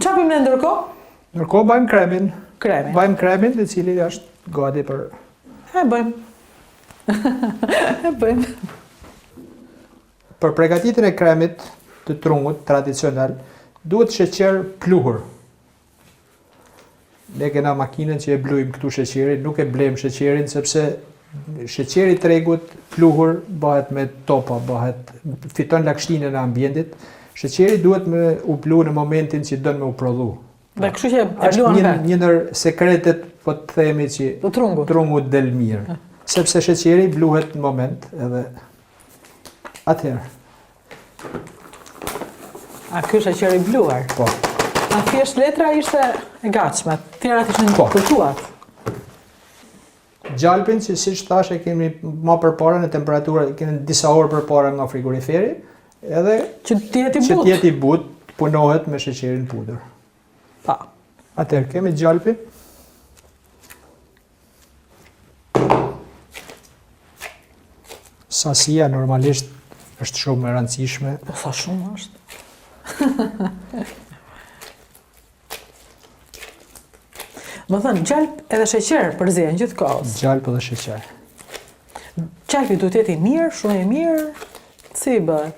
Ça bëjmë ne ndërkohë? Ndërkohë bëjmë kremin. Kremin. Bëjmë kremin, i cili është gati për... E bëjmë. e bëjmë. Për pregatitjen e kremit të trungut tradicional, duhet sheqer pluhur. Ne kena makinën që e blujmë këtu sheqerin, nuk e blejmë sheqerin, sepse sheqeri i tregut pluhur bëhet me topa, bëhet, fiton lagështinën e ambientit. Sheqeri duhet me u blu në momentin që don me u prodhu. Dhe kështu që e bluan vetë. Një, një ndër sekretet, po të themi që të trungut. trungu del mirë. Sepse sheqeri bluhet në moment edhe atëherë. A ky sheqer i bluar? Po. A thjesht letra ishte e gatshme, tjerat ishin po. kërkuat. Gjalpin që siç thashë e kemi ma përpara në temperaturë, kemi disa orë përpara nga frigoriferi, edhe që të jetë i butë. Që të jetë i butë, punohet me sheqerin pudër. Pa. Atëherë kemi gjalpin. Sasia normalisht është shumë e rëndësishme. Po sa shumë është. Domethënë, gjalp edhe sheqer përzihen gjithë kohës. Gjalp edhe sheqer. Gjalpi duhet të jetë i mirë, shumë i mirë, si i bëhet?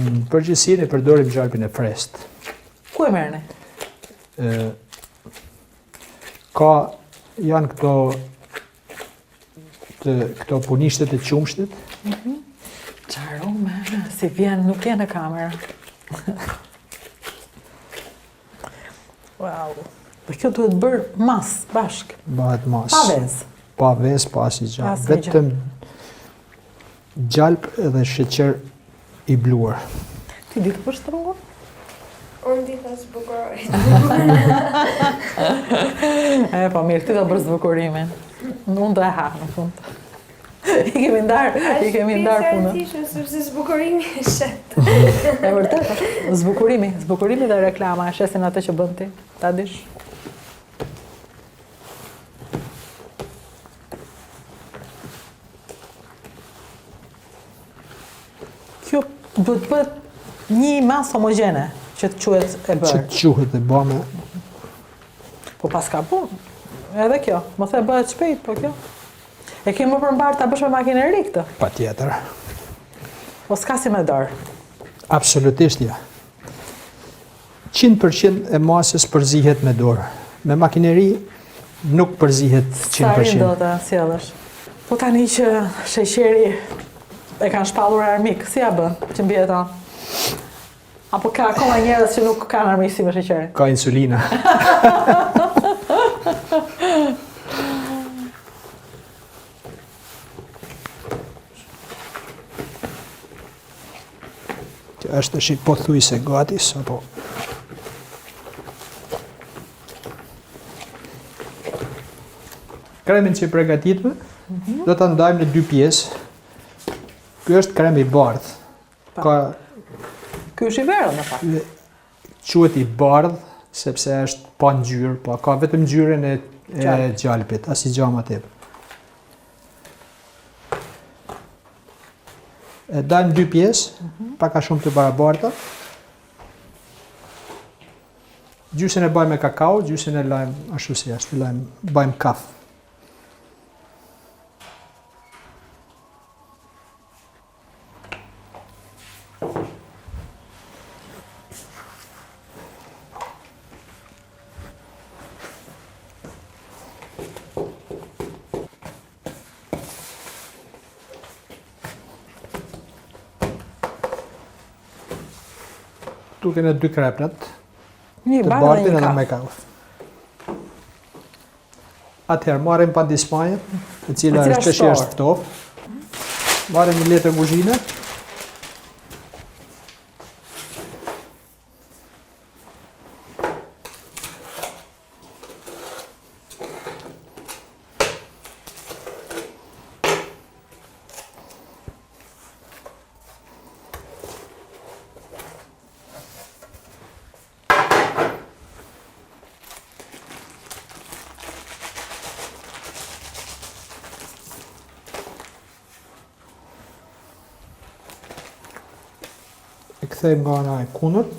Në përgjithësi ne përdorim gjalpin e freskët. Ku e merrni? Ë ka janë këto të këto punishtet e qumështit. Mm -hmm. Ç'aromë, si vjen, nuk vjen në kamera. wow. Dhe kjo duhet bërë masë, bashkë. Bëhet masë. Pa vezë. Pa vezë, pa asnjë gjë. Vetëm Gjalp dhe sheqer i bluar. Ti di të bësh trungun? Unë di ta zbukuroj. e, po mirë, ti do bësh zbukurimin. Unë do e ha, në fund. I kemi ndarë, i kemi ndarë punën. Është pjesë e sepse zbukurimi e shet. e vërtetë, zbukurimi, zbukurimi dhe reklama e shesin atë që bën ti, ta dish. Kjo duhet të bëhet një masë homogjene që të quhet e bërë. Që të quhet e bërë. Po paska punë. Edhe kjo, më the bëhet shpejt, po kjo. E ke më për mbarë ta bësh me makineri këtë? Patjetër. Po s'ka si me dorë. Absolutisht jo. 100% e masës përzihet me dorë. Me makineri nuk përzihet 100%. Sa rin do të sjellësh? Po tani që sheqeri e kanë shpallur armik, si ja bën që mbijeton? Apo ka akoma njerëz që nuk kanë armiqësi me sheqerin? Ka insulina. Që është tashi pothuajse gati, sapo Kremin që pregatitëm, mm -hmm. do ta ndajmë në dy pjesë. Ky është krem i bardhë. Ka Ky është i verdhë në fakt. Quhet i bardhë sepse është pa ngjyrë, po ka vetëm ngjyrën e e gjalpit, asnjë gjë më tepër. E dajmë dy pjesë, mm -hmm. pak a shumë të barabarta. Gjysën e bajmë me kakao, gjysën e lajmë ashtu si është, lajmë, bajmë kaf. Ktu kena dy krepnat. Një të bardhë dhe një me kaf. Atëherë marrim pandispanjën, e cila është tashi është ftohtë. Marrim një letër kuzhine. E kthejmë nga ana e kundërt.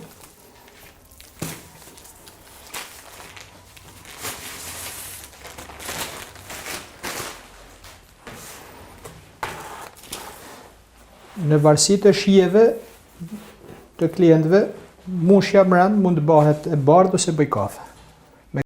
Në varësi të shijeve të klientëve, mushja mbrenda mund të bëhet e bardhë ose bëj kafe.